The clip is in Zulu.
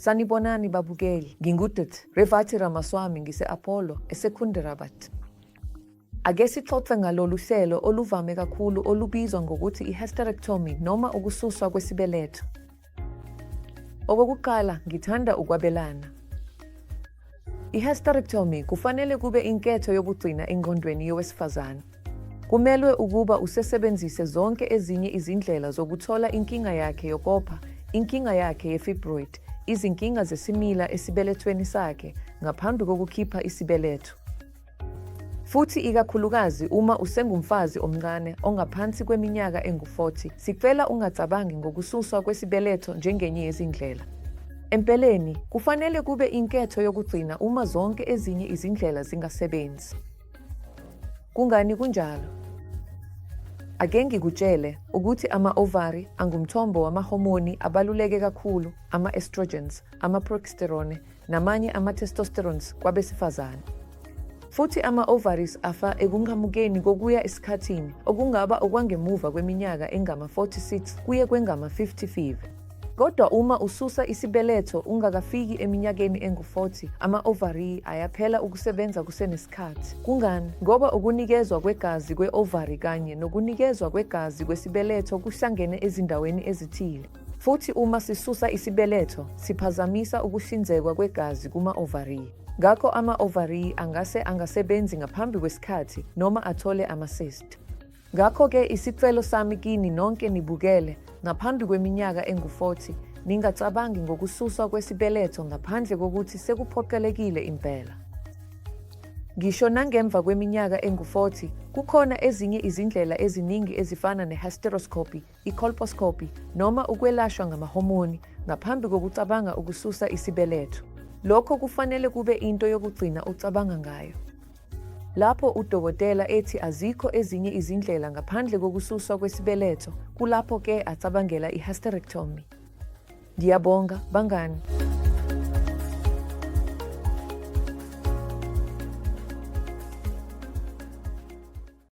Sanibonani babukeli, nginguDkt. Revathi Ramaswamy ngise-Apollo, eSecunderabad. Ake sixoxe ngalolu hlelo oluvame kakhulu olubizwa ngokuthi i-hysterectomy noma ukususwa kwesibeletho. Okokuqala, ngithanda ukwabelana. I-hysterectomy kufanele kube inketho yokugcina engqondweni yowesifazane. Kumelwe ukuba usesebenzise zonke ezinye izindlela zokuthola inkinga yakhe yokopha, inkinga yakhe ye-fibroid, izinkinga zesimila esibelethweni sakhe ngaphambi kokukhipha isibeletho. Futhi ikakhulukazi uma usengumfazi omncane ongaphansi kweminyaka engu-40, sicela ungacabangi ngokususwa kwesibeletho njengenye yezindlela. Empeleni, kufanele kube inketho yokugcina uma zonke ezinye izindlela zingasebenzi. Kungani kunjalo? Ake ngikutshele ukuthi ama-ovari angumthombo wamahomoni abaluleke kakhulu, ama-estrogens, ama-progesterone namanye ama-testosterones kwabesifazane. Futhi ama-ovaries afa ekunqamukeni kokuya esikhathini okungaba okwangemuva kweminyaka engama-46 kuye kwengama-55. Kodwa uma ususa isibeletho ungakafiki eminyakeni engu-40, ama-ovarii ayaphela ukusebenza kusenesikhathi. Kungani? Ngoba ukunikezwa kwegazi kwe-ovary kanye nokunikezwa kwegazi kwesibeletho kuhlangene ezindaweni ezithile. Futhi uma sisusa isibeletho, siphazamisa ukuhlinzekwa kwegazi kuma-ovarii. Ngakho ama-ovarii angase angasebenzi ngaphambi kwesikhathi noma athole ama-cyst. Ngakho-ke isicelo sami kini nonke nibukele, ngaphambi kweminyaka engu-40, ningacabangi ngokususwa kwesibeletho ngaphandle kokuthi sekuphoqelekile impela. Ngisho nangemva kweminyaka engu-40, kukhona ezinye izindlela eziningi ezifana ne-hysteroscopy, i-colposcopy noma ukwelashwa ngamahomoni ngaphambi kokucabanga ukususa isibeletho. Lokho kufanele kube into yokugcina ocabanga ngayo. Lapho udokotela ethi azikho ezinye izindlela ngaphandle kokususwa kwesibeletho, kulapho ke acabangela i-hysterectomy. Ngiyabonga, bangani.